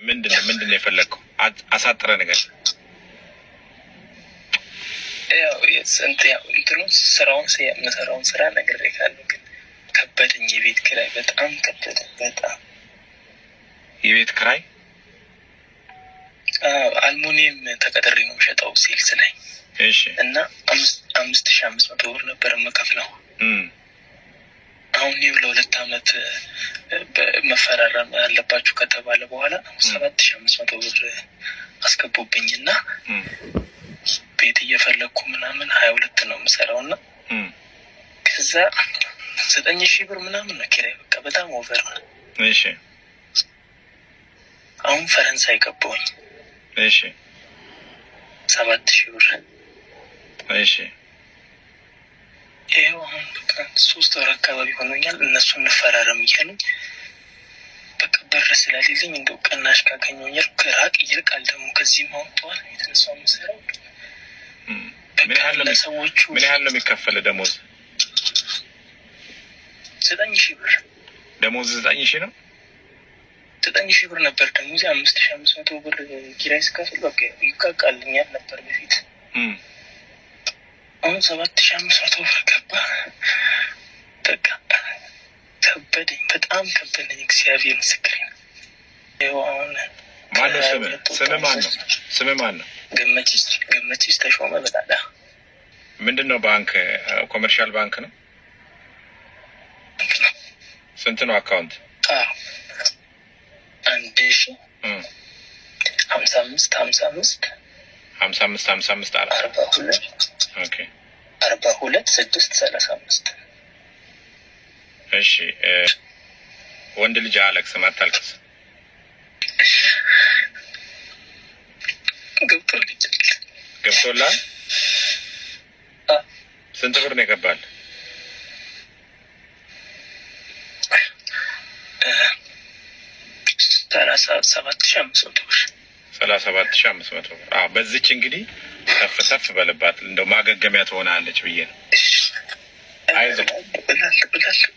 ምንድን ነው የፈለግከው? አሳጥረ ነገር። ያው ያው እንትኑን ስራውን የምሰራውን ስራ ነግሬሃለሁ፣ ግን ከበደኝ። የቤት ኪራይ በጣም ከበደኝ፣ በጣም። የቤት ኪራይ? አልሙኒየም ተቀጥሬ ነው የምሸጠው sales ላይ። እና 5,500 ብር ነበር የምከፍለው። አሁን ይኸው ለ2 አመት መፈራረም አለባችሁ ከተባለ በኋላ 7,500 ብር አስገቡብኝ እና ቤት እየፈለግኩ ምናምን 22 ነው የምሰራው እና ከዛ 9,000 ብር ምናምን ነው ኪራይ። በቃ በጣም over ነው። አሁን ፈረንሳይ ገባሁኝ። 7,000 ብር። ይኸው አሁን በቃ 3 ወር አካባቢ ሆኖኛል። እነሱ እንፈራረም እያሉኝ በቃ በር ስለሌለኝ እንደው ቅናሽ ካገኘሁኝ ራቅ ይልቃል። ደግሞ ከዚህም አሁን ጠዋት ነው የተነሳው የምሰራው። ለሰዎቹ ምን ያህል ነው የሚከፈል ደሞዝ? 9,000 ብር። ደሞዝ 9,000 ነው? 9,000 ብር ነበር ደሞዜ። 5,500 ብር ኪራይ ስከፍል በቃ ይቃቃልኛል ነበር በፊት። አሁን 7,500 ብር ገባ። በቃ ከበደኝ፣ በጣም ከበደኝ። እግዚአብሔር ምስክሬ ነው። ይኸው አሁን ማነው ስምህ? ስምህ ማን ነው? ስምህ ማን ነው? ገመቺስ፣ ገመቺስ ተሾመ በጣዳ። ምንድን ነው ባንክ? Commercial bank ነው? ስንት ነው account? 1,000 55 55 55 55 አራት 42 42 6 35። እሺ፣ ወንድ ልጅ አያለቅስም፣ አታልቅስ። ገብቶልኛል። ገብቶላል? ስንት ብር ነው የገባል? 37,500 ብር። 37,500 ብር። አዎ፣ በዚች እንግዲህ ተፍ ተፍ በልባት፣ እንደው ማገገሚያ ትሆናለች ብዬ ነው። አይዞህ። ብላለሁ ብላለሁ።